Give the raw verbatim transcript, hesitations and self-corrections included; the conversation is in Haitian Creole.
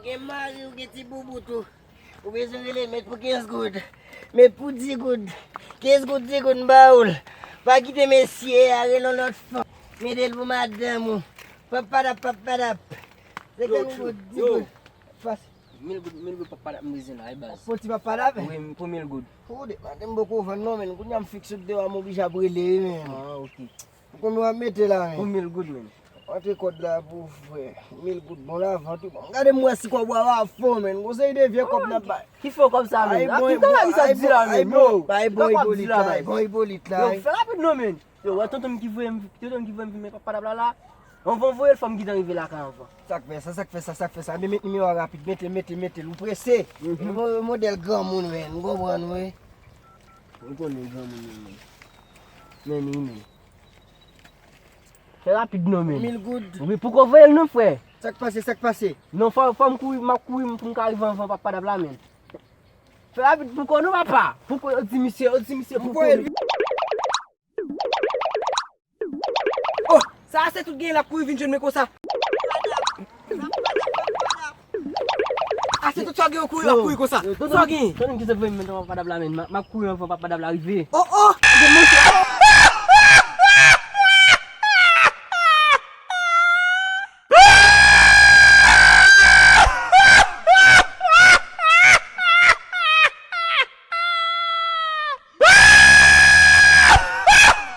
Gen mari w, gen ti boubout ou. Ou bezwen rele met pou kenz goud. Met pou di goud. Kenz goud, di goud, m ba ou l. Pa kite mesye a rele yon lòt fanm. Mete l pou madanm ou. Papadap, papadap. Senkant goud, di goud. Fas. Mil goud, mil goud papadap m bezwen la, wi baz. Pou ti papadap? Wi, pou mil goud. Ou de maten m poko vann non, men kounye a m fiks sou de a, m oblije ap rele wi, men. Ah, ok. Pou konbyen w ap mete la, men? Pou mil goud, men. Antre kòd la pou frè. Mil goud bon la, vant wi. Bon, gade m wè si kòb w a fò, men. Gon seri de vye kòb n ap bay. Ki fò kòb sa, men? Ki travay sa di la, men? Yo, bay bon Ipolit la, bay bon Ipolit la. Yo, fè rapid non, men. Yo, wè tonton m ki voye m, tonton m ki voye m vin men papadap la la. Anvan voye l, fò m gentan rive lakay anvan. Sa k fè sa, sa k fè sa, sa k fè sa. Men met nimewo a rapid, mete l, mete l, mete l. Ou prese. Mo-, modèl granmoun, men. Ou konprann, wi. Ou konnen granmoun, men. Men, men, men. Fè rapid non, men. Mil goud. Wi, poko voye l non, frè. Sa k pase, sa k pase? Non, fò, fò m kouri, m ap kouri pou m ka rive anvan papadap la, men. Fè rapid poko non, papa. Poko, yo di misye, yo di misye poko. Oh, sa a se tout gen l ap kouri vin jwenn mwen konsa. A se tout sa w gen w kouri, w ap kouri konsa. Tout sa w gen. Tande m ki se voye m nan papadap la, men. M ap, m ap kouri anvan papadap la rive. Oh, oh,